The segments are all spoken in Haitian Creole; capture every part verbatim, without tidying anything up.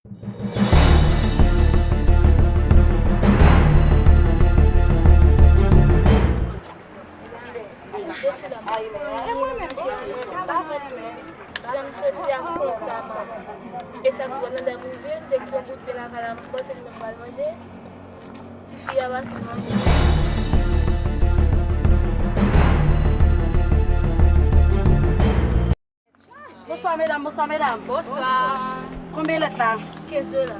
Jan m soti a konsa, man. E sa k pran nan dam rive, m te gen bout pen lakay la, m panse li menm pral manje. Tifi a pase manje. Bonswa medam, bonswa medam. Bonswa. Konbyen lèt la? Kenz dola.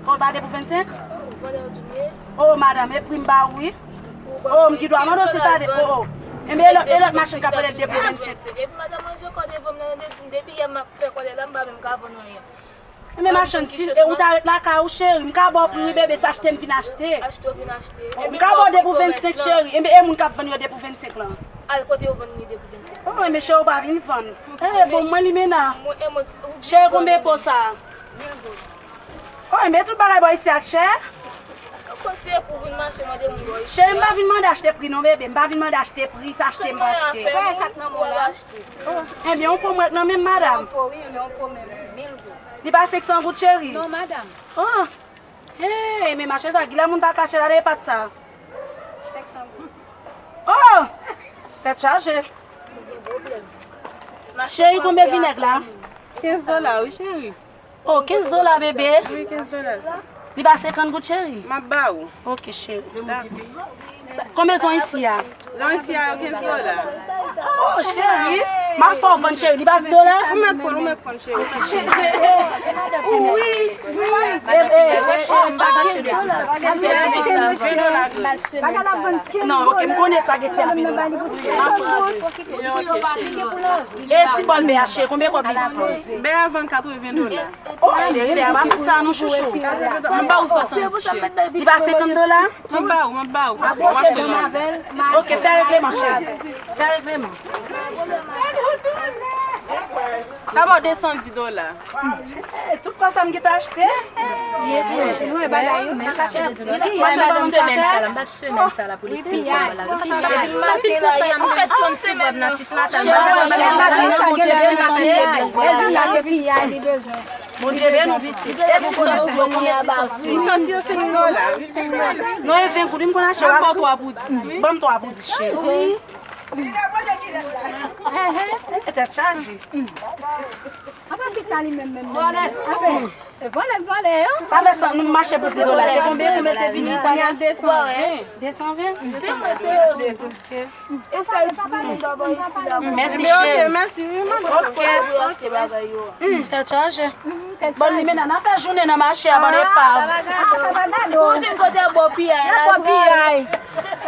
Ou pa de pou vennsenk? Ou pa de pou vennsenk? Oh, madanm, e pri m ba ou wi. Oh, m gen dwa mande w si pa de. Oh, oh. Enben, e lòt, e lòt machann k ap rele de pou vennsenk. Epi madanm manje kò devan m nan, depi yè m ap fè kòlè la, m pa menm ka vann anyen. Enben, machann, si e ou ta ret lakay ou, cheri, m ka ba w pri wi, bebe, se achte m vin achte. Achte w vin achte. M ka ba w de pou vennsenk, cheri. Enben, e moun k ap vann yo de pou vennsenk lan? Al kote yo vann li de pou vennsenk. Oh, enben, cheri, ou pa vin vann. Eh, bon, mwen limena. Cheri, konbyen po sa? Mil goud. Oh, enben tout bagay bò isi a chè. Kòm se pou vin mache mande moun bò isi a. Cheri, m pa vin mande achte pri non, bebe. M pa vin mande achte pri, se achte m pa achte. Wè sa k nan men w la. Oh, enben, yon po m wè k nan men m, madanm. Yon po, wi, yon po menm. Mil goud. Li pa senk san goud, cheri? Non, madanm. Oh. Hey, men mache sa, gilè moun pa kache la de pat sa. Senk san goud. Oh! Tèt chaje. Cheri, konbyen vinèg la? Kenz dola, wi, cheri. Oh, kenz dola, bebe. Wi, kenz dola. Li pa senkant goud, cheri? M ap ba ou. Ok, cheri. Konbyen zon isi a? Zon isi a yo kenz dola. Oh, cheri, m ap fè w vann, cheri. Li pa dis dola? Ou mèt pran, ou mèt pran, cheri. Wi, wi. E, e, e, e, sa kenz dola. Ven dola. Non, ok, m konnen espageti a ven dola. E ti bòl bè a, cheri, konbyen kòb li? Bè a vann katreven dola. Oh, cheri, bè a pa pou sa non, chouchou. M ba ou swasant. Li pa senkant dola? M ap ba ou, m ap ba ou. W achte lòt. Ok, fè regleman, cheri. Fè regleman. Sa ba w de san dis dola. Eh, tout kò sa m gentan achte. Li ekri. Mwen pa chèche di nou. Mwen pa semèn sa la, m pa semèn sa la pou li ti. Depi maten la, m fè trannsis vwab nan ti flatal. Bondye beni w, pitit. E ti sòs yo, konbyen ti sòs yo? Ti sòs yo, senk dola, wi, senk dola. Non, e ven goud, m konn achte. Ban m twa pou dis, wi. Ban m twa pou dis, cheri. Wi. E tèt chaje. Apa ki sa li menm, menm, menm, menm? Apa, e vòlè, vòlè, yo. Sa fè sa, nou mache pou dis dola. Te konbyen, konbyen te vini? Kounye a de san ven. De san ven? Se mwen, se yo. E sa, e pa nou baba isi la. Mèsi, cheri. Mèsi, wi, manman. Ok. Pou achte bagay yo. Hmm, tèt chaje. Bon, limena, n a fè jounen nan mache a, bann epav. Ah, sa pa gado. Ou jwenn kote bò piyay la, bò piyay.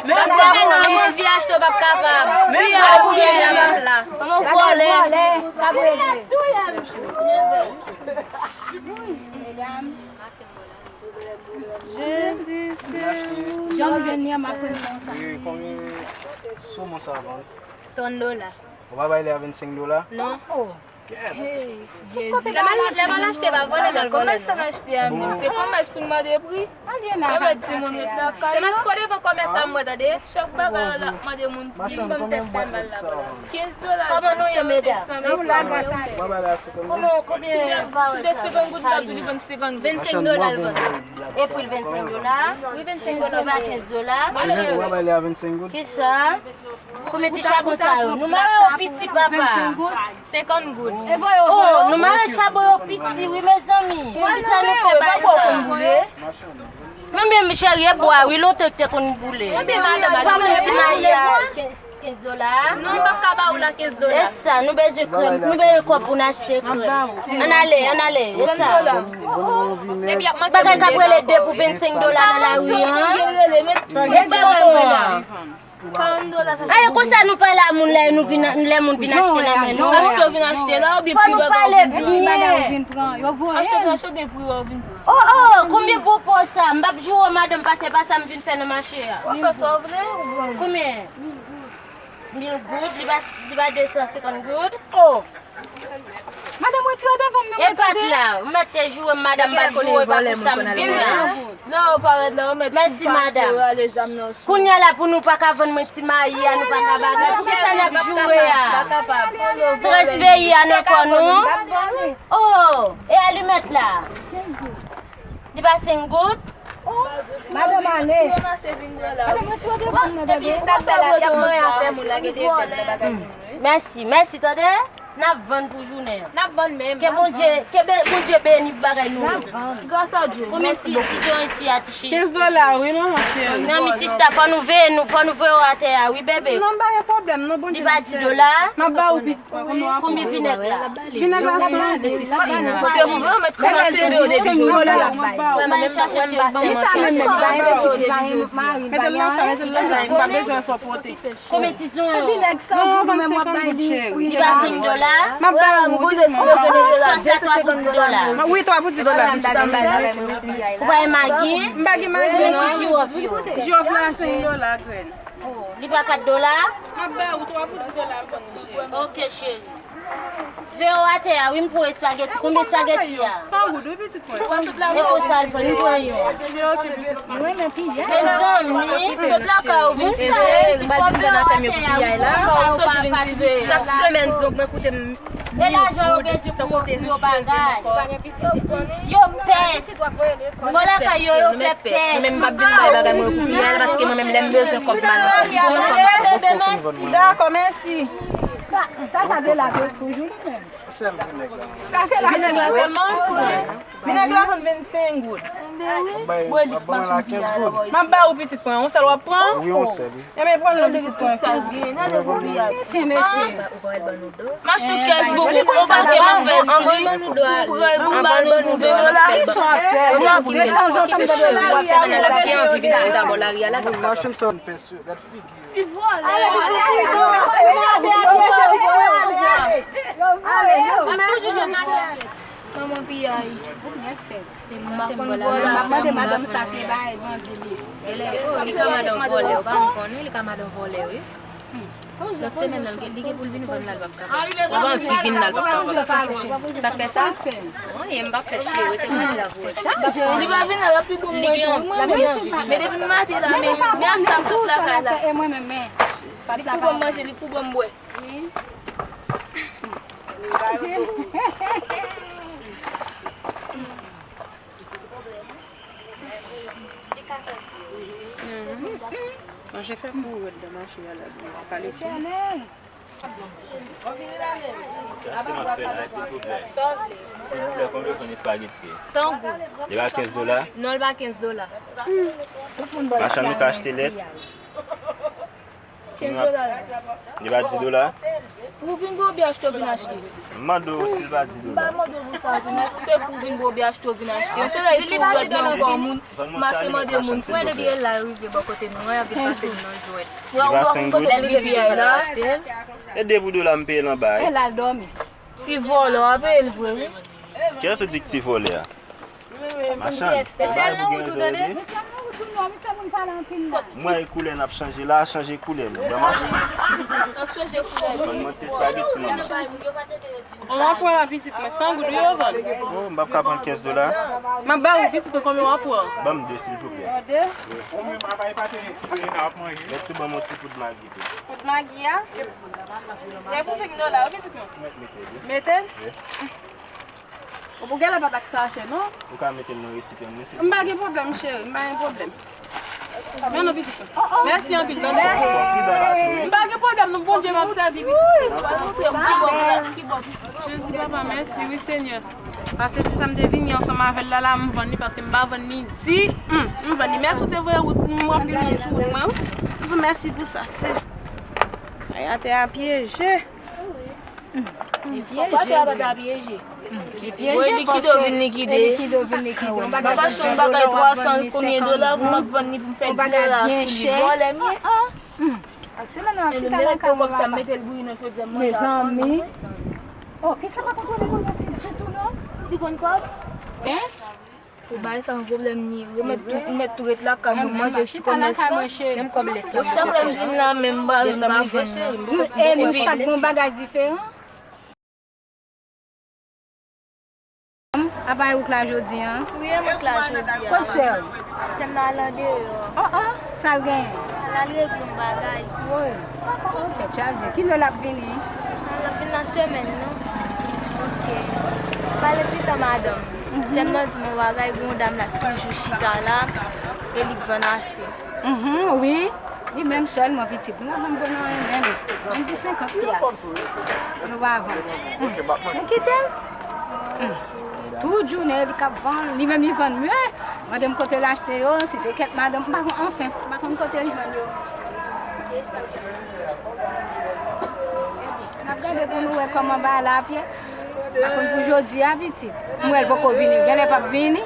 Lòt semèn nan, mwen anvi achte, w p ap kapab. Piyay, piyay la p ap la. Kòman w vòlè? Vòlè, kap regle. Medam. Jezi, se ou. Jan m jwenn li an, m ap pran konsa. E konbyen soumon sa vann? Trant dola. Ou pa bay li a vennsenk dola? Non. Oh, oh. Kèt. Hey, Jezi. Lè m al, lè m al achte pa vòlè, men kòmès sa m achte a menm. Se kòmès pou m mande pri. Epi di moun ret lakay yo. Demas kote devan kòmès la m wè tande. Chak bagay yo la mande moun pri, m ban m tèt fè mal la. Kenz dola. Kòman nou ye, medam? Kòman, konbyen? Si de senkant goud, l ap di li vann senkant goud. Vennsenk dola l vann. E pri l vennsenk dola? Wi, vennsenk dola. Li pa kenz dola. Ou pa bay li a vennsenk goud? Kisa? Konbyen ti chabon sa yo? Nou mare yo piti, papa. Senkant goud. Oh, nou mare chabon yo piti, wi, mezanmi. Kisa nou fè bay sa? Men, men, cheri, e bwa, wi, lontan te konn boule. Enben, madanm, pa moun ti mayi a kenz, kenz dola. Non, m p ap ka ba ou la kenz dola. E sa, nou bezwen krèm, nou bezwen kòb pou n achte krèm. Ann ale, ann ale, e sa. Bagay k ap rele de pou vennsenk dola nan lari an. E bagay an. Karant dola sa. Ayo, konsa nou pale a moun lè nou vin, lè moun vin achte nan men nou. Achte w vin achte la, oubyen pri bagay ou vin pran? Achte w vin achte oubyen pri ou vin pran? Oh, oh, konbyen pou po sa? M p ap joure madanm pase pa sa m vin fè nan mache a. Ou fè sa w vle, ou pran. Konbyen? Mil goud, li pa, li pa de san senkant goud. Oh! Madanm, retire devan m non, mwen tande. E pa la, ou mèt te joure m, madanm, pa joure, pa pou sa m vin la. Non, ou pa rèd la, ou mèt pase rale zam nan sou. Kounye a la, pou nou pa ka vann mwen ti mayi a, nou pa ka bagay. Poukisa n ap joure a? Strès peyi a nan kò nou. Oh, e alimèt la? Li pa senk goud? Madanm ale. Madanm, retire devan m non, tande. Epi sa k bèl la, y ap mwen afè moun la, gen de fèt nan bagay moun yo, wi. Mèsi, mèsi, tande. N ap vann pou jounen an. N ap vann menm. Ke Bondye, ke be- Bondye beni bagay nou yo. Gras a Dye. Konbyen ti, ti jon isi a, ti cheri? Kenz dola, wi, manman cheri. Nan, mi sista, fò nou veye nou, fò nou voye w atè a, wi, bebe. Non, m pa gen pwoblèm, non, Bondye. Li pa di dola. M ap ba ou pitit mwen, konbyen w ap pran? Konbyen vinèg la? Vinèg la san goud. Paske pou vre, ou mèt kòmanse veye w depi jodi a. M ap ba ou. Mwen, mwen, chache cheri. Mete l nan sa, mete l nan sa, m pa bezwen sa w pote. Konbyen ti jon? Vinèg san goud, ou menm w ap bay li. Li pa senk dola? M ap ba ou. M goute si bezwen mete la de san senkant dola. Wi, twa pou di dola. Ou pa gen magi? M pa gen magi, non. Jiwòf yo. Jiwòf la senk dola, grenn. Oh, li pa kat dola? M ap ba ou twa pou di dola, m konn cheri. Ok, cheri. Veye w atè a, wi, m pou espageti. Konbyen espageti a? San goud, wi, pitit mwen. E pou sa l fè, m pran yon. Mezanmi, sot lakay ou vin sove l. Fò veye w atè a, wi, pou sa ou pa pase. Chak semèn, donk, mwen koute m. E lajan yo bezwen pou yo bagay. Yo pès. Mwen lakay yo, yo fè pès. Mwen menm m p ap vin bay bagay mwen pou piyay la, paske mwen menm lè m bezwen kòb m al nan sa. Bebe, mèsi. Dakò, mèsi. Sa, sa de la de toujou li menm. Sa de la de la sèlman. Vinèg la vann vennsenk goud. M ap ba ou pitit mwen, yon sèl w ap pran? Wi, yon sèl, wi. Ebyen, pran l non, pitit mwen. Mache tou kès bokou, ou pa te man fè sou li. Ou pran, ou ba nou pou ven dola. Ki sa w ap fè? Detanzantan, m tande w ap fè. Mache m sa w ap fè. Ti vòlè. Manman piyay. M ap konn vòlè. M ap mande madanm sa se bagay bandi li ye. Li ka madan vòlè, ou pa konn wi, li ka madan vòlè wi. Lòt semèn nan, li gen pou l vin vann la, l p ap kapab. L ap anvi vin la, l p ap kapab. Sa k fè sa? Anyen, m p ap fè cheri, rete kanpe la pou wè. Li pa vin la, l ap pi bon mwen tou. Mwen menm, men depi maten la, men, men a sa m sot lakay la. E mwen menm, men. Li pou ban m manje, li pou ban m bwè. Manje fè pou rèd nan mache a la, pale sou. Sa se m ap fè la, silvouplè. Silvouplè, konbyen w konn espageti? San goud. Li pa kenz dola? Non, li pa kenz dola. Machann, nou ka achte lèt? Kenz dola. Li pa di dola? Pou vin bwè oubyen achte w vin achte? M mande w si l pa di dola. M pa mande w pou sa tou, men èske se pou vin bwè oubyen achte w vin achte? Yon sèl lè tou rèd nan kò moun, mache mande moun. Mwen depi e la rive bò kote nou an, y ap vin pase m nan jwèt. Li pa senk goud? Lè li depi a la. E de pou dola m peye l anba, wi. E la l dòmi. Ti vòlè, w ap peye l vre, wi. Kiyès ou di k ti vòlè a? Machann, se sèl nan wout ou tande. Mwen e koulè n ap chanje la, chanje koulè nou. Ban machann. N ap chanje koulè. Ban mwen ti espageti manman. Konbyen w ap pran la pitit mwen? San goud wi yo vann. Oh, m p ap ka pran kenz dola. M ap ba ou pitit mwen, konbyen w ap pran? Ban m de silvouplè. Ou de? Mèt tou ban m yon ti poud magi tou. Poud magi a? E pou senk dola wi pitit mwen. Mete l? Wi. Ou pou genlè pa t ak sachè, non? Ou ka mete l nan resipyan m, wi. M pa gen pwoblèm, cheri, m pa gen pwoblèm. Non, non, pitit mwen. Mèsi anpil, tande. M pa gen pwoblèm, non, Bondye m ap sèvi, pitit mwen. Jezi, papa, mèsi, wi, Senyè. Paske ti sa m te vini ansanm avè l la, la, m vann li, paske m pa vann li di, m, m vann li. Mèsi, ou te voye wout pou mwen, anpil moun sou wout mwen, wi. M di mèsi pou sa, se. Ay, atè a pyeje. Li pyeje. Atè a pa ta pyeje. Li pyeje. Wi, likide w vin likide. Likide w vin likide. M ap achte yon bagay twa san konbyen dola pou m ap vann li pou m fè di dola sou li. Vòlè m ye. Ak semèn nan ap chita nan kay mwen la. Mezanmi. Oh, fi sa pa kontwole kòb la ditou non. Li konn kòb? Hein? Pou bagay sa yon pwoblèm ni. Yo mèt tou, mèt tou ret lakay mwen manje ti kòmès la. Menm kòb lès la. Chak lè m vin la menm bagay m ka vann nan. E nou chak gon bagay diferan. Ay, ou k la jodi a? Wi, e mwen k la jodi a. Kot sè w? Sè m nan al andeyò. Oh, oh, sa l genyen? Al, al regle yon bagay. Woy, oh, tèt chaje. Kilè l ap vini? L ap vin nan semèn nan. Ok. Pale ti tan, madanm. Sè m nan di m yon bagay, gen yon dam la ki toujou chita la, e li k vann ase. Mhm, wi. Li menm sèlman pitit. Nou pa janm vann anyen menm. Menm pou senkant pyas. Nou pa vann. Hmm. Men kite l. Hmm. Tout jounen li k ap vann. Li menm li vann mye. Mande m kote l achte yo, si se kèk madanm, m pa konn, anfen, m pa konn kote li jwenn yo. N ap gade pou nou wè kòman bagay la ap ye. Pa konn pou jodi a, pitit. M wè l poko vini. Genlè p ap vini.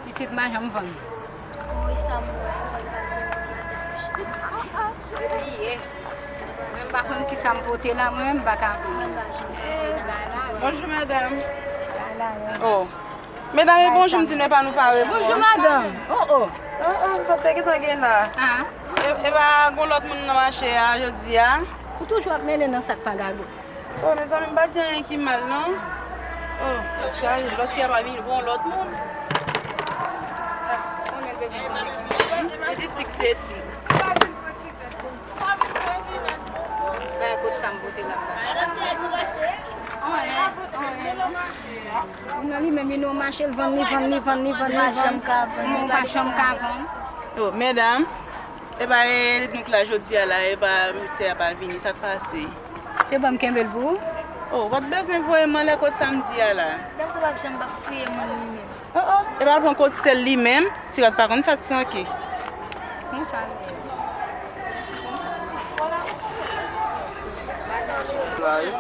Pitit m pa janm vann. Wi, sa m wè, mwen pa janm vann. Li ye. Mwen m pa konn kisa m pote la, mwen menm m pa ka vann. Bonjou, madanm. Oh. Medam, e bonjou, m di nou pa nou pare pou mwen. Bonjou, madanm. Oh, oh. Oh, oh, sa te gentan gen la. Ah. E, e pa gon lòt moun nan mache a jodi a? Ou toujou ap mennen nan sa k pa gagòt. Oh, mezanmi, m pa di anyen ki mal, non. Oh, tèt chaje, lòt fi a pa vin, gon lòt moun. Konnen l bezwen konnen ki moun. Li di tik se tik. Bay kot sa m pote la. Anyen, anyen. Moun nan li menm, li nan mache, l vann, li vann, li vann, li vann, li vann. Mwen pa janm ka vann. Oh, medam, e pa e nou k la jodi a la, e pa misye a pa vini, sa k pase? Te ban m kenbe l pou ou? Oh, w ap bezwen voye m anlè kot sa m di a la. Dam sa p ap janm p ap fouye moun li menm. Oh, oh, e pa l pran kot sèl li menm, ti rat pa konn fèt san ke. Konsa l ye. Konsa l ye.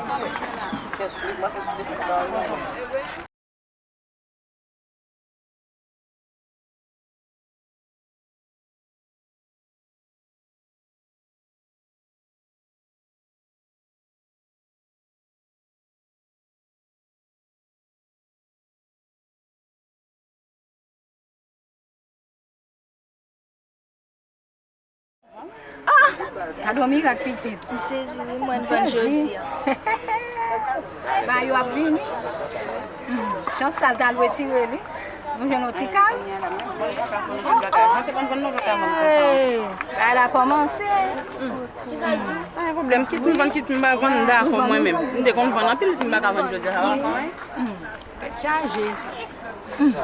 Ah! Gade yon mirak, pitit. M sezi, wi, mwen vann jodi a. Ba yo ap vini. Hmm. Chans sa l t al retire li. Nou jwenn yon ti kay. Oh, oh. Hey! Bagay la kòmanse. Hmm. Pa gen pwoblèm. Kit m vann, kit m pa vann, m dakò mwen menm. Si m te konn vann anpil, si m pa ka vann jodi a, sa pa fè anyen. Hmm. Tèt chaje. Hmm.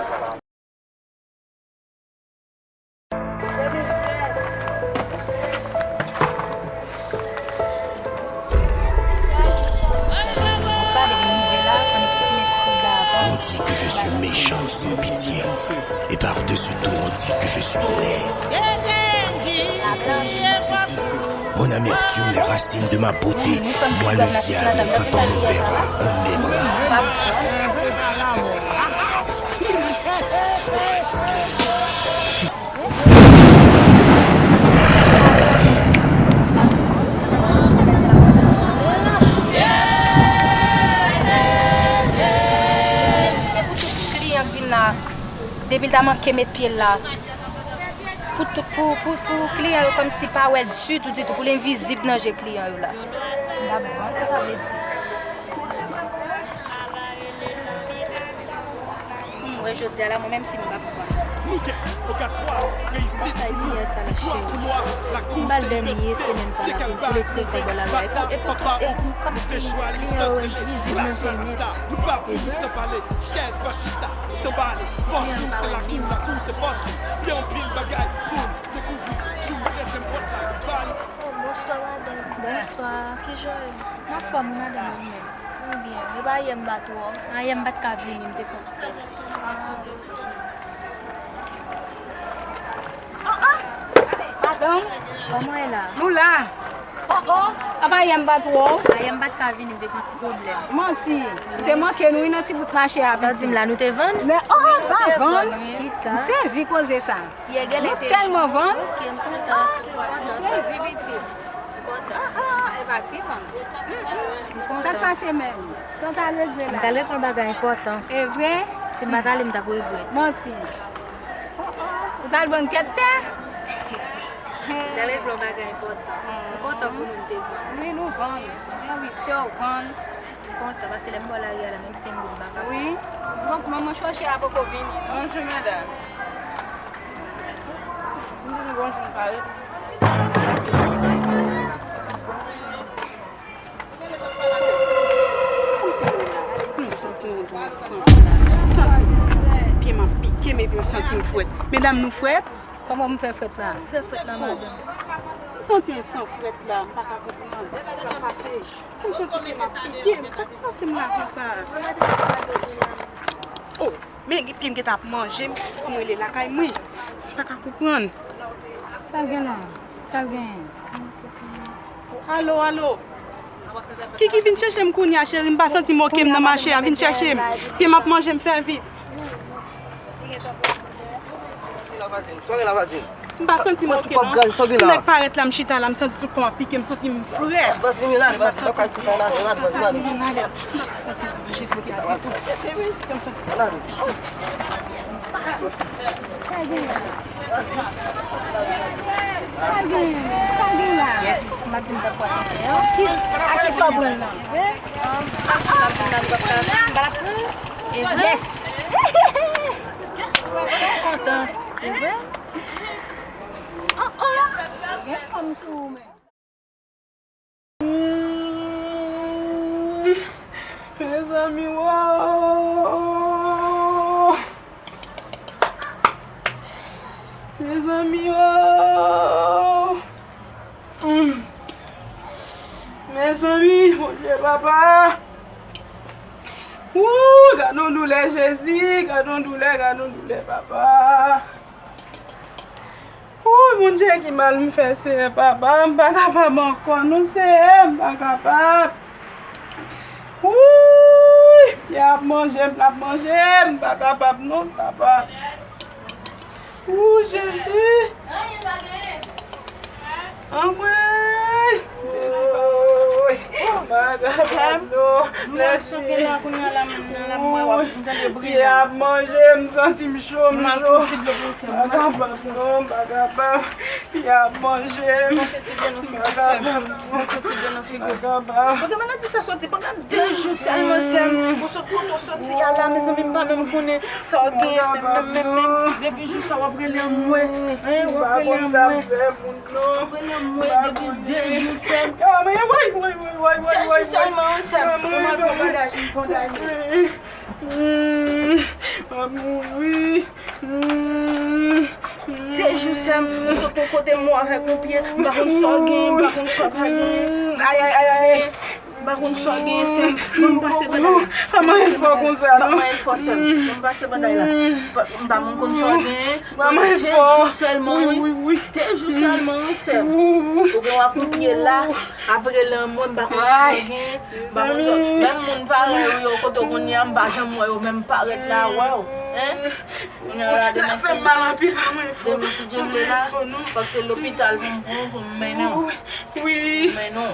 On dit que je suis méchant, sans pitié. Et par-dessus tout, on dit que je suis laid. Mon amertume, les racines de ma beauté, moi le diable, quand on me verra, on m'aimera. Se pou tout kliyan k vin la, depi l ta manke met pye l la. Pou tout, pou, pou, pou kliyan yo kòmsi pa wè l ditou, ditou, pou l envizib nan je kliyan yo la. M p ap vann, sa sa vle di? Pou m wè jodi a la, mwen menm si m p ap vann. Batay yè sa la cheri. M ba l dènye semèn sa la pou m koule trezò bò lari a. Epi, epi, epi, kòmsi kliyan yo envizib nan je m nèt. Chèz pa chita, sanbale, fòs nou se lakou, lakou se fòs nou. Gen anpil bagay pou n dekouvri, jou dezyèm pòt la, vale. Oh, bonswa, madanm. Bonswa. Ki jan w ye? M anfòm, wi, madanm, ou menm? M byen. E pa yè m pa t wè w? A, yè m pa t ka vini, m te fè yon ti sòti. Ah, ok. Oh, oh! Madanm! Kòman w ye la? Nou la! Oh, oh! Apa yè m pa t wè w? A, yè m pa t ka vini, m te gen yon ti pwoblèm. Manti! Ou te manke nou, wi, nan ti bout mache a, pitit. Sa w di m la, nou te vann? Men, oh, oh, pa vann! Kisa? M sezi koze sa. Nou tèlman vann. Ok, m kontan. M sezi, pitit. M kontan. Ah, ah, e pa ti vann. Mm, mm. Sa k pase menm? Sa w t al regle la? M t al regle yon bagay enpòtan. E vre? Si m pa t ale, m t ap regrèt. Manti. Ou t al vann kèk tè? M t al regle yon bagay enpòtan. M kontan pou nou, m te vann. Wi, nou vann. Men wi, sè w vann. Kontan, paske lè m bò lari a la, menm si m bout, m pa ka fè. Wi. Donk, manman chòche a poko vini, non? Bonjou, madanm. M di nou bonjou, m parèt. Kòmsi mwen la, hmm, m santi mwen gen yon santi la. M santi pye m ap pike m epi m santi m frèt. Medam, nou frèt? Kòman m fè frèt la? Ou fè frèt la, madanm. M santi yon san frèt la, m pa ka konprann sa k ap pase. M santi pye m ap pike m, sa k ap pase m la konsa? Oh, men pye m gentan ap manje m, fò m rele lakay mwen. M pa ka konprann. Sa l gen la? Sa l genyen? Alo, alo. Kiki vin chèche m kounye a, cheri, m pa santi m oke, m nan mache a, vin chèche m. Pye m ap manje m, fè vit. Sa gen la, vazin? M pa santi m oke, non. Nèg parèt la, m chita la, m santi tout kò m ap pike, m santi m frèt. Vazin, vin ale, vazin, pa kay konsa, vin ale, vin ale, vazin, vin ale. Sa gen la? Sa gen? Sa gen la? Yes, m ap di m ta pral antre an. Ki, a ki sa w pran nan? Yes! Mwen kontan. Se vre? Oh, oh! Gen fanm sou ou menm. Mezanmi, wo! Mezanmi, wo! Mm. Mezanmi, Bondye, papa! Wou, gad yon doulè, Jezi! Gad yon doulè, gad yon doulè, papa! Wouy, Bondye, ki mal m fè, Seyè papa, m pa kapab ankò non, Seyè, m pa kapab. Wouy, y ap manje m, l ap manje m, m pa kapab non, papa. Wouy, Jezi. Anmwey. Jezi, papa. Sè m, m wè sot gen la kounye a la, m nan la, m wè w ap, m tande bri la. Y ap manje m, santi m cho, m cho. M pa kapab non, m pa kapab. Y ap manje m. Pase ti dlo nan figi w, sè m. Pase ti dlo nan figi w. Kote maladi sa soti? Pandan de jou sèlman, sè m. Ou sot kote w soti a la, mezanmi, m pa menm konnen sa w genyen, menm, menm, menm, menm. Depi jou sa w ap rele anmwey. Hein, w ap rele anmwey. Mwen mwen depi de jou sèm. De jou sèlman wi sèm. Mwen mal pran bandaj, m bandaj. M ap mouri. De jou sèm, m sot yon kote mò avèk yon pye, m pa konn sa w genyen, m pa konn sa w pa genyen. Ay, ay, ay, ay. M pa konn sa w genyen, sè m. Ban m pase banday la. Pa manyen fò konsa, non. Pa manyen fò, sè m. Ban m pase banday la. M pa, m pa menm konn sa w genyen. Ban m de jou sèlman, wi. De jou sèlman, wi, sè m. Ou gen w ak yon pye la, apre lanmò, m pa konn sa w genyen. M pa konn sa w, menm moun parèy ou yo, kote w konn ye a, m pa janm wè yo, menm parèt la, wè w. Hein? Kounye a la, demen si, demen si Dye vle la, fòk se lopital pou m pran w, pou m mennen w. Wi. Pou m mennen w.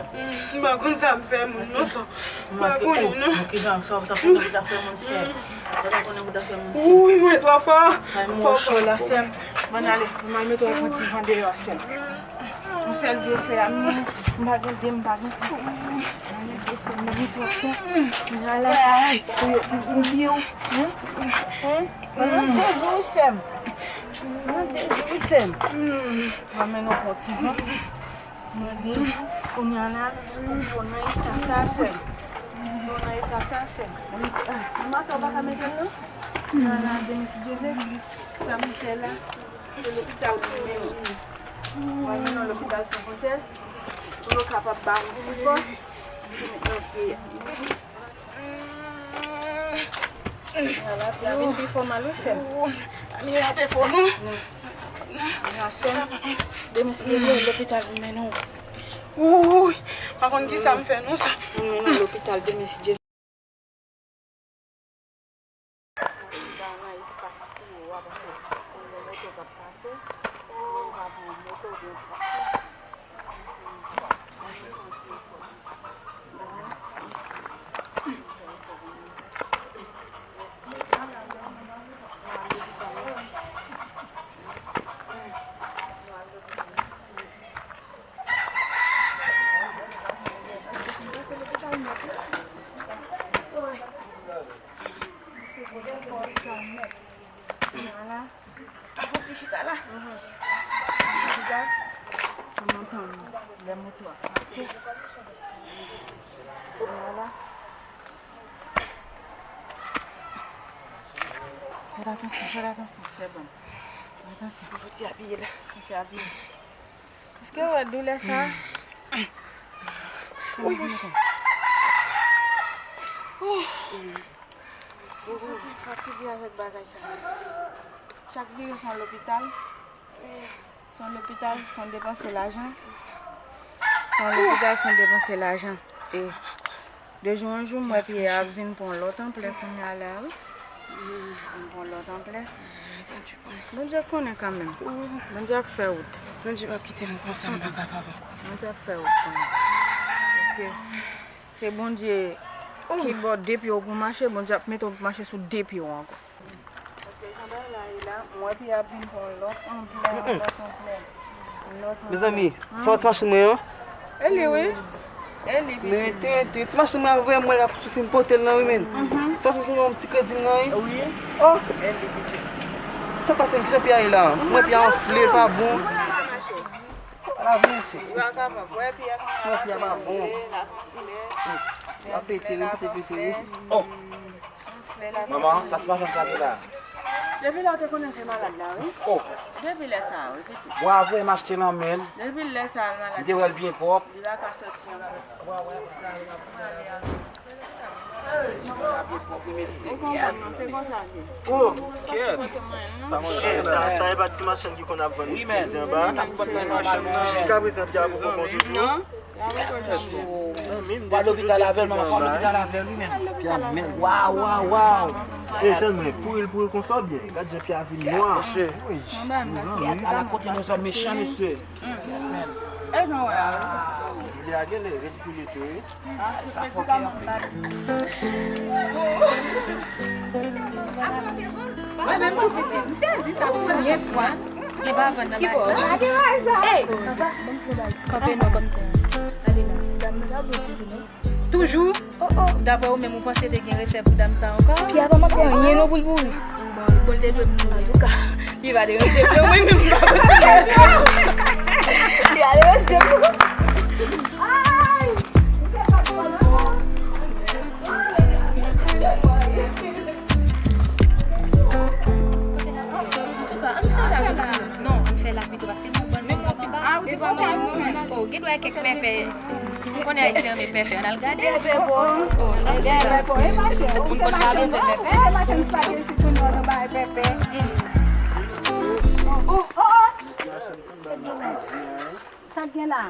M pa konn sa m fè moun non, sa. M pa konnen non. Kijan sa w ta konnen pou ta fè moun sè? Ou ta konnen pou ta fè moun sè? Wi, mwen twò fò. Ay, mwen cho la, sè m. Bon, ale, m al mete w pran ti van deyò, sè m. Yon sèl vye sè a m ni, m pa gen de, m pa gen twa. Mwen gen vye sè m, mwen gen twa sè. Mwen ala pou yo, pou, pou pye w. Hein? Hein? Pandan de jou, sè m. Pandan de jou, sè m. Mwen mennen w pran ti van. Mwen gen, kounye a la, pou w nan eta sa, sè m. Pou w nan eta sa, sè m. Mwen pa ka mete l, non. Kounye a la, demen si Dye vle, sa m fè la. Se lopital pou mwen. Mwen mennen w lopital San Fwontyè pou yo kapab ba w sipò. Vin pi fò mal wi, sè m. Wi, sè m. Demen si Dye vle, lopital pou mennen w. Wi, pa konn kisa m fè non sa. Pou mennen w lopital demen si Dye vle. Ba nan espas pou yo, w ap fè konn lè moto k ap pase, ou menm w ap pran moto oubyen taksi. Vwala. Fò ti chita la. Chita. An atandan lè moto a pase. Vwala. Fè atansyon, fè atansyon, se bon. Fè atansyon. Fò ti apiye la. Fò ti apiye. Èske w wè doulè sa? Wi, wi. Ou santi fatige avèk bagay sa? Chak vire se yon lopital. Se yon lopital, se yon depanse lajan. Se yon lopital, se yon depanse lajan. E de jou an jou, m wè pye a ap vin pran lòt anplè kounye a la, wi. Vin pran lòt anplè. Bondye konnen kanmenm. Bondye ap fè wout. Bondye p ap kite m konsa, m pa kapab ankò. Bondye ap fè wout kanmenm. Paske se Bondye ki ba w de pye w pou w mache, Bondye ap mete w pou w mache sou de pye w ankò. Paske jan bagay la ye la, m wè pye a ap vin pran lòt anplè, lòt anplè, lòt anplè. Mezanmi, sa wè ti machin mwen an? E li wi. E li pitit. Men tenten, ti machin mwen an vre, mwen la pou soufri m pote l nan wi, men. Ti machin mwen an ti kredi m nan wi. Wi. Oh! E li pitit. Sa k pase m, kijan pye a ye la? M wè pye a anfle, l pa bon. Sa pa la vre, se. Li pa kapab. Wè pye a pa bon. L ap anfle. L ap pete, li pete, pete, wi. Oh! Manman, sa se machann sa ki la. Depi lè w te konnen se malad la, wi. Oh. Depi lè sa, wi, pitit. Bwa vre, m achte l an men l. Depi lè sa, l malad. M te wè l byen pwòp. Li pa ka soti ankò. Byen pwòp, wi, mesye. Ou konprann, non? Se konsa l ye. Oh, kèt. Sa mwen. Eh, sa, sa e pa ti machann ki konn ap vann kredi anba? Wi, men. Jiska prezan, pye a poko bon toujou. Non. Pwa lopital avè l, manman, pwa lopital avè l, wi, men. Waw, waw, waw. E, tann mwen, pouri l pouri konsa oubyen? Gad jan pye a vin nwa. Mesye. Ala kote nou zòm mechan, mesye. E jan w wè a, wi. Li a genlè redifile tou, wi. Sa fòkè anpil. Mwen menm tou piti, m sezi sa premye fwa. Li pa vann nan bagay sa. Ey, nan plas, ban m fè yon bagay ti kanpe non, kòm tè. Gade non, dam nan pa bon ditou non. Toujou? Oh, oh. Daprè ou menm, ou panse te gen refè pou dam sa ankò? Pye a pa manke anyen non pou l pouri. Bon, bon, l te dwe mouri. Antouka, li pa deranje m non, mwen menm m pa kontinye. Li pa deranje m non. Ay! Non, ann fè la pito paske mwen konn mwen pa. Ah, ou te konn mwen? Oh, gen dwa kèk pèpè. Ou konnen Ayisyen renmen pèpè, ann al gade. Oh, sa se sa. Moun konn pa vle fè pèpè. Oh, oh, oh. Sa k gen la?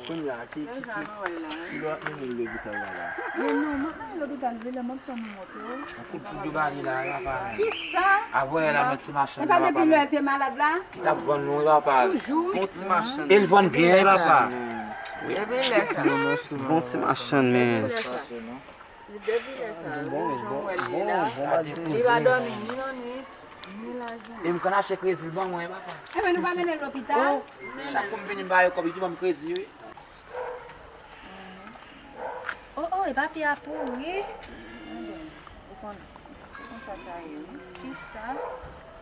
Kounye a, ki, ki, ki, ki lè w ap mennen l lopital la, la? Men non, m ap mennen l lopital, vre lè m ap tann ou monte w. Yon kout poud yo ba li la, e pa parèy. Kisa? Apre la, met ti machann nan, pa depi lè l te malad la? Ki t ap vann nou, e pa parèy. Toujou. Bon ti machann. E l vann byen, e pa parèy. Depi lè sa. Bon ti machann, men. Depi lè sa. Depi lè sa, wi, jan w wè l ye la. Li pa dòmi ni nan nwit, ni lajounen. E m konn achte kredi l ban mwen, papa. Enben, nou pa mennen l lopital? Oh, chak kou m vini, m ba yo kòb, li tou ban m kredi, wi. Oh, oh, epa pye a pouri. Ou konnen, se konsa sa ye, wi. Kisa?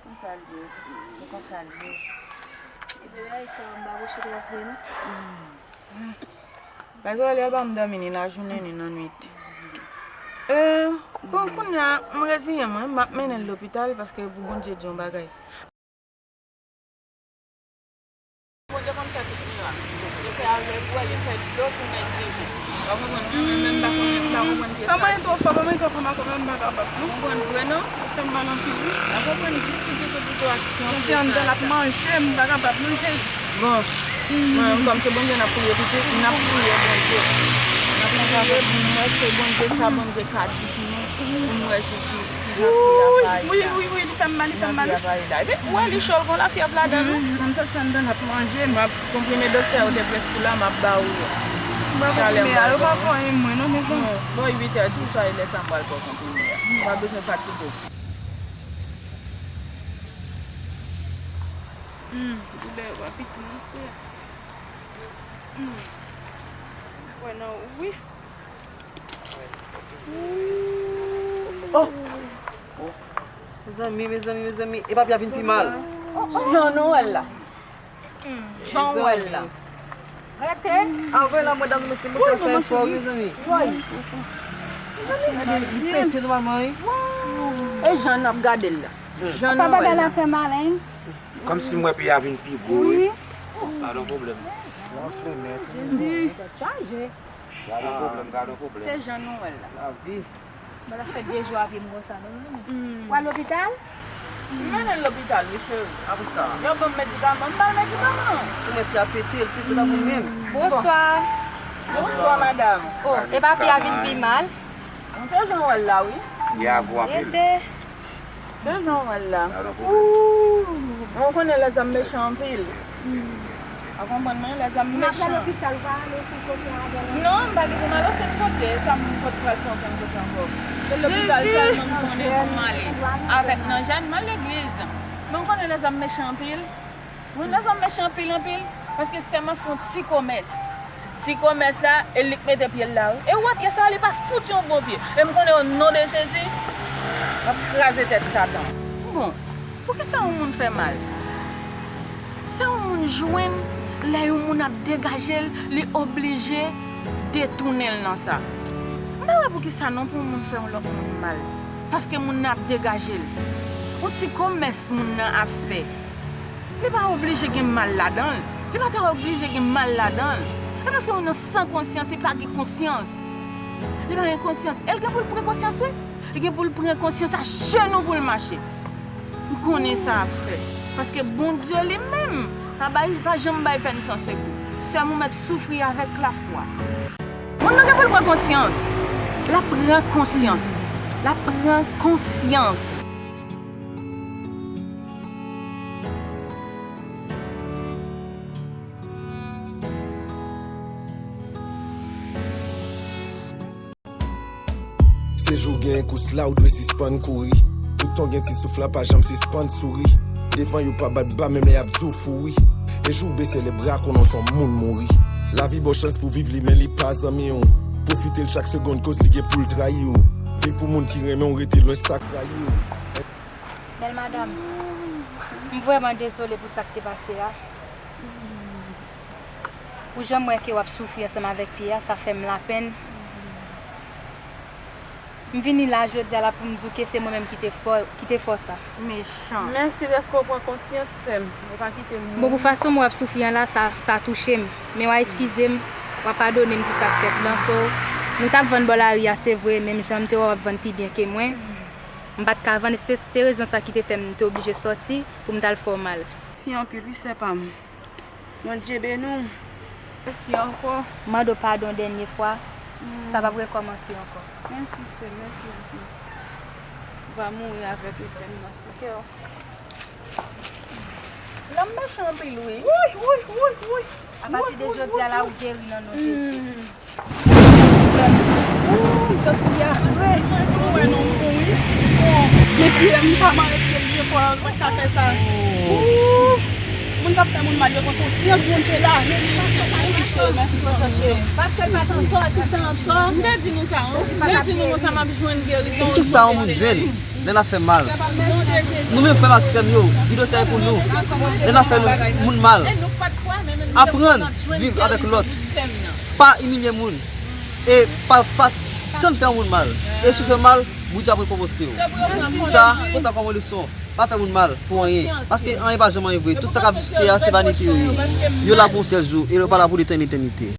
Konsa l ye, wi, pitit. Se konsa l ye. Ebyen, bagay sa yo, m pa goumen twòp vre, non. Gazwèl yo pa m dòmi ni lajounen ni nan nwit. E, bon, kounye a, m reziyen mwen, m ap mennen l lopital paske pou Bondye di yon bagay. Bondye konn fè tout mirak. Li fè avèg, ou wè, li fè dlo tounen diven. Ou konprann? Mwen menm, m pa konn, m pa konprann pye sa. Pa manyen twò fò, pa manyen twò fò, m pa konprann, m pa kapab, non. Ou konprann vre, non? Ou fè m mal anpil, wi. M pa konprann ditou, ditou, ditou aksyon. Santi anndan l ap manje m, m pa kapab, non, Jezi. Bon, mwen menm, kòm se Bondye n ap priye, pitit, n ap priye Bondye. N ap priye pou n wè se Bondye sa Bondye ka di pou nou, pou n wè Jezi kijan pye a va ye la. Wi, wi, wi, li fè m mal, li fè m mal. Kijan pye a va ye la. Epi, ou wè, li cho, l gon lafyèv ladan l, wi. Mwen m santi anndan l ap manje m. M ap konprime doktè yo te preskri la, m ap ba ou yo. M pral konprime a, yo pa fè anyen mwen non, mezanmi. Bò uit è di swa, e lè sa m pral pran konprime a. Ou pa bezwen fatige w. Hmm, doulè yo pa piti non, sè. Hmm. Wè nan ou, wi. Ooh. Oh, Mezanmi, mezanmi, mezanmi, e papi a vin pi mal. Jan nou wè l la. Jan w wè l la. Rete. Anvre la, medam, mesye, mesye, fè efò, mezanmi. Gade, li pete nòmalman, wi. E jan n ap gade l la. Jan nou wè l la. Fè malen. Kòmsi m wè peyi a vin pi gwo, wi. Gade yon pwoblèm. Gade yon pwoblèm, gade yon pwoblèm. Se jan nou wè l la. Mwen la fè de jou avè m konsa, non, non, non. W al lopital? M mennen l lopital, wi, cheri. Apre sa? Yo ban m medikaman, m ba l medikaman. Si mwen pye a pete, l pete nan moun menm. Bonswa. Bonswa, madam. Oh, e papi a vin pi mal. Se jan w wè l la, wi. Li a gwo anpil. Rete. De jan w wè l la. Ou konnen lèzòm mechan anpil. Ou konprann mwen? Lèzòm mechan. Non, m pa gen pou m al okenn kote. Sa m pot pral fè okenn kote ankò. Se lopital sèlman m konnen pou m ale. Avèk nan jèn, m al legliz. Men w konnen lèzòm mechan anpil. Wi, lèzòm mechan anpil, anpil. Paske sè m ap fè yon ti komès. Ti komès la, e li k mete pye l la, wi. E w wè pye sa a, li pa fout yon bon pye. E m konnen o non de Jezi, m ap kraze tèt Satan. Bon, poukisa yon moun fè mal? Sa yon moun jwenn, lè yon moun ap degaje l, li oblije detounen l nan sa. M pa wè poukisa non pou yon moun fè yon lòt moun mal. Paske moun nan ap degaje l. Yon ti komès moun nan ap fè. Li pa oblije gen mal ladan l. Li pa ta oblije gen mal ladan l. E paske moun nan san konsyans, li pa gen konsyans. Li pa gen konsyans. E l gen pou l pran konsyans, wi. Li gen pou l pran konsyans a jenou pou l mache. M konnen sa ap fèt. Paske Bondye li menm pa bay, pa janm bay pèn san sekou. Sè m, ou mèt soufri avèk lafwa. Moun nan gen pou l pran konsyans. L ap pran konsyans. L ap pran konsyans. Se jou w genyen kous la, ou dwe sispann kouri. Toutan w gen ti souf la, pa janm sispann souri. Devan yo pa bat ba, menm lè y ap di w fou wi. E jou w bese lebra, konnen w se yon moun mouri. Lavi ba w chans pou w viv li, men li pa zanmi w. Pwofite l chak segonn, koz li gen pou l trayi w. Viv pou moun ki renmen w, rete lwen sa k rayi w. Bèl madanm, m vrèman dezole pou sa k te pase a. Pou jan m wè ke w ap soufri ansanm avèk pye a, sa fè m lapenn. M vini la jodi a la pou m di w ke se mwen menm ki te fè, ki te fè w sa. Mechan. Mèsi dèske w pran konsyans, sè m. Ou pa kite m mouri. Bon, pou fason w ap soufri an la, sa, sa touche m. Men w a eskize m, w a padone m pou sa k fèt lan. So, nou t ap vann bò lari a, se vre, menm jan m te wè w ap vann pi byen ke mwen. M pa t ka vann, e se, se rezon sa ki te fè m te oblije sòti pou m t al fè w mal. Mèsi anpil wi sè pa m. Bondye beni w. Mèsi ankò. M mande w padon dènye fwa. Sa p ap rekòmanse ankò. Mèsi sè, mèsi anpil. Ou va mouri avèk Etèn nan sou kè w. Lòm mechan anpil wi. Wouy, wouy, wouy, wouy. Apati de jodi a la, ou geri nan non Jezi. Ou wè non m bon wi. Bon, men pye m pa mare pye m byen fò, mwen ka fè sa. Moun k ap fè moun mal yo pran konsyans Bondye la. Paske l pa t antò, si l te antò. M te di nou sa, m te di nou konsa m ap jwenn gerizon. Kisa yon moun jwenn lè l ap fè mal? Nou menm frè m ak sè m yo, videyo sa e pou nou. Lè n ap fè nou, moun mal, aprann viv avèk lòt. Pa imilye moun. E pa, pa janm fè yon moun mal. E si w fè mal, Bondye ap rekonpanse w. Sa, pran sa kòm yon leson. Pa fè moun mal pou anyen. Paske anyen pa janm anyen vre. Tout sa k ap egziste a, se vanite yo ye. Yo la pou yon sèl jou, e yo pa la pou letènite.